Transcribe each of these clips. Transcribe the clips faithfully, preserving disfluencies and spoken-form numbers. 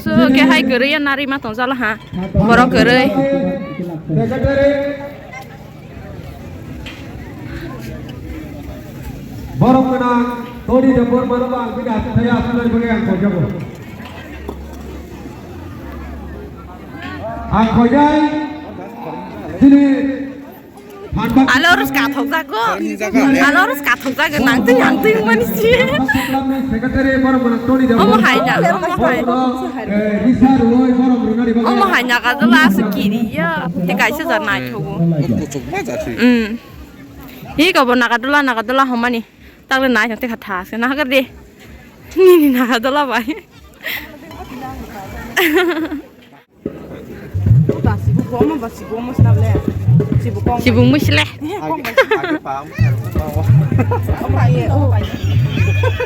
susu ke hai kwrwi ya nari ma tong jala ha. Borok kwrwi. Borok gwnang, Tony Debbarma no ang bini aswk thaya aswk nari bagwi ang khojago. Ang khojai, Alo rus kathok jago. Alo rus kathok jago, nang twi, nang twi mani si. Omo hai na, omo hai. Omo hai na ka dola asu kiri ya. Te kaisa jar nai thogo. Kuchuk ma jati. Hmm. Hi ka bo nagadula, nagadula homani. Takle nai thang te kha tha se na ka de. Nini nagadula bai. Sibung musle.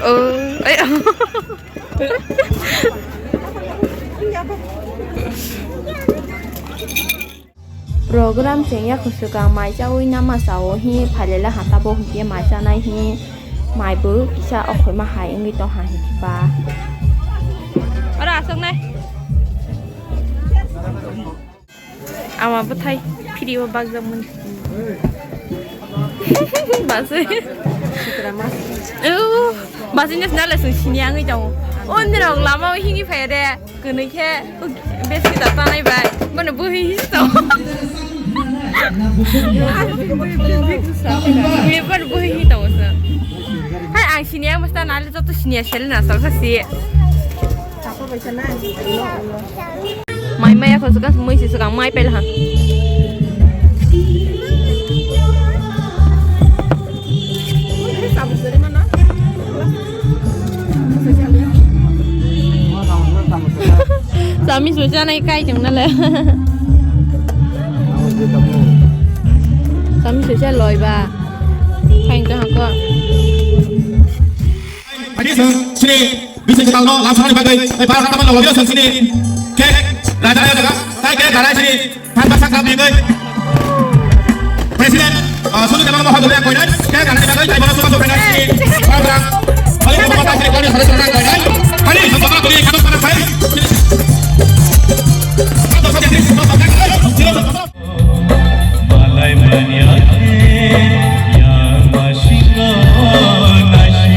Oh, ai. Program chengya khoswkang mai chawi nama chao hi phailele hata bo hinkhe mai chanai hi mai bo kisa okhorma hai wngwi tong ha hinkhe ba. Ora aswk nai. Ama bwthai phiri o bakjak mani. Baswi. Ew, baswi nes nale sung sini angwi tongo. Ondirok lama o hingi phai de. Kwnwi khe bes kita tanai bai. Bono bwhi hi to. Ni bono bwhi hi to sa. Hai ang sini ang masta nale joto sini sel na sa sa si. Mai mai ako suka mui si suka mai pel ha. Sami socha nai kai tong nale. Sami socha loi ba. Kain ka hako. Ani sini bising ketal no lamsani bagai. Ai para kata mana lobio sini. Kek raja raja jaga. Tai kek garai sini. Thanba sakna bigwi. President, uh, Sulu Debang Mohan Dole koinai, kaya ganai bagwi, tai bono suka suka nai. Program. Kali suka suka nai, kali suka suka nai. Kali suka suka nai, kali suka suka nai. Malai manya ke, yang masih kau nasi.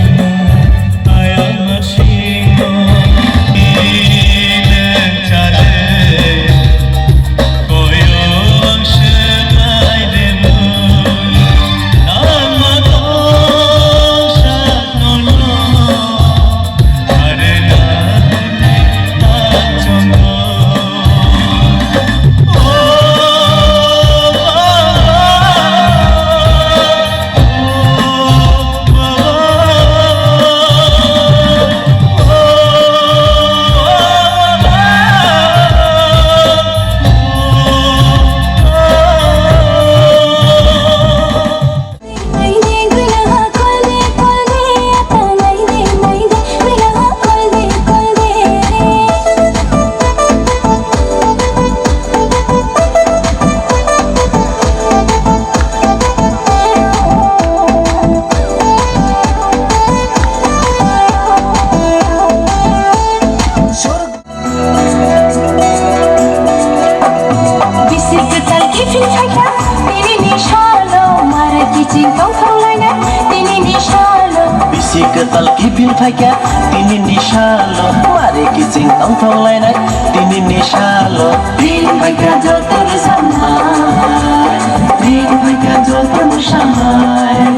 Bisi kwtal kiphil phaikha, tini ni salo mare kiching tongthok lainai, tini ni salo. Bisi kwtal kiphil phaikha, tini ni salo mare kiching tongthok lainai, tini ni salo. Tin phaikha joto rwchapnai, tin phaikha joto mwsanai.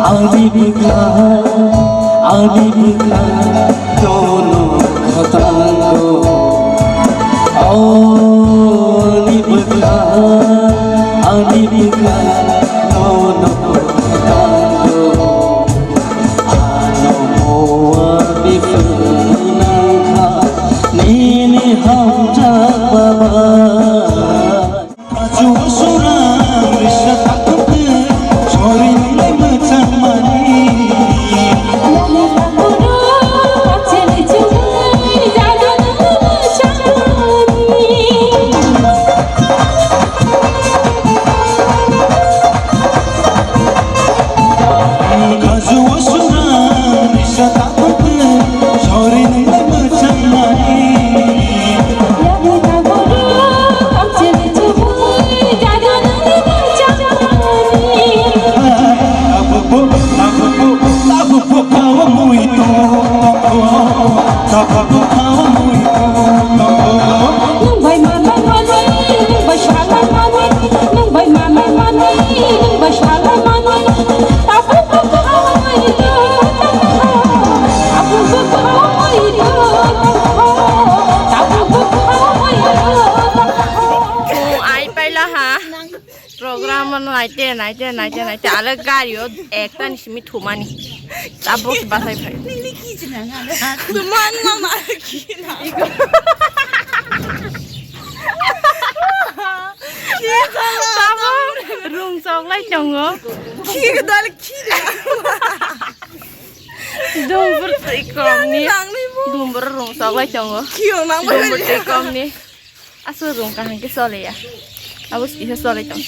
Ani bwkha, ani bwkha, nono khatango. Ani bwkha, ani bwkha, nono khatango. Ano moa bifrwnangkha, nini hamjak baba. Nung bai manai manai, nung bai salai manai, nung bai manai manai, nung bai salai manai. Tabuk tabuk hai do, tabuk tabuk hai do, tabuk tabuk hai do. Chwng ai paila ha. Program o naite, naite, naite, naite, ale gari o ekta ni simi thumani. Abo se basai phai. Nini ki china nga na? Thumani ma ma ki na. Iko. Ki chala? Tamo rung chok lai tongo. Ki dal ki na. Dumbur twi kom ni. Nang ni bu. Dumbur rung chok lai tongo. Ki nang ba. Dumbur twi kom ni. Aswk rung kaham khe choliya. Abo kisa cholai tong.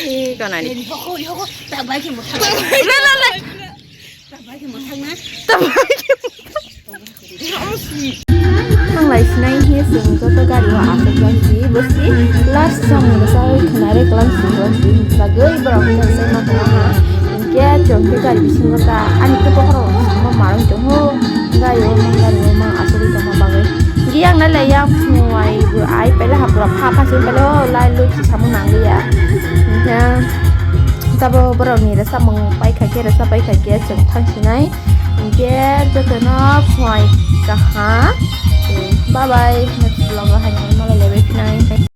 Ee, konani. Ihoko, ihoko, ta bai khe mwthang. Le, le, le. Ta bai khe mwthang na. Ta bai khe mwthang. Thanglai sinai hiye chwng joto gari o aswk lai si, bo si last song ni bwsa oi khwnarwi kwlang si, kwlang si, bagwi borok hwnwi sai ma tongma ha. Hinkhe chwng khe gari bisingo ta ani khe bokhorok rok ma marwng tongo. Gari o mang, gari o mang, asugwi tongma bagwi. Hinkhe yang nai le yang phungo ai bo ai pele hapra pha pha se pele o lai lui si samung nang liya. Hinkhe tabo borok ni rwchapmung pai kha khe, rwchap pai kha khe chwng thang sinai. Hinkhe jotono phungo ai kaham. Bye bye, next vlog o hai malai le bai phinai.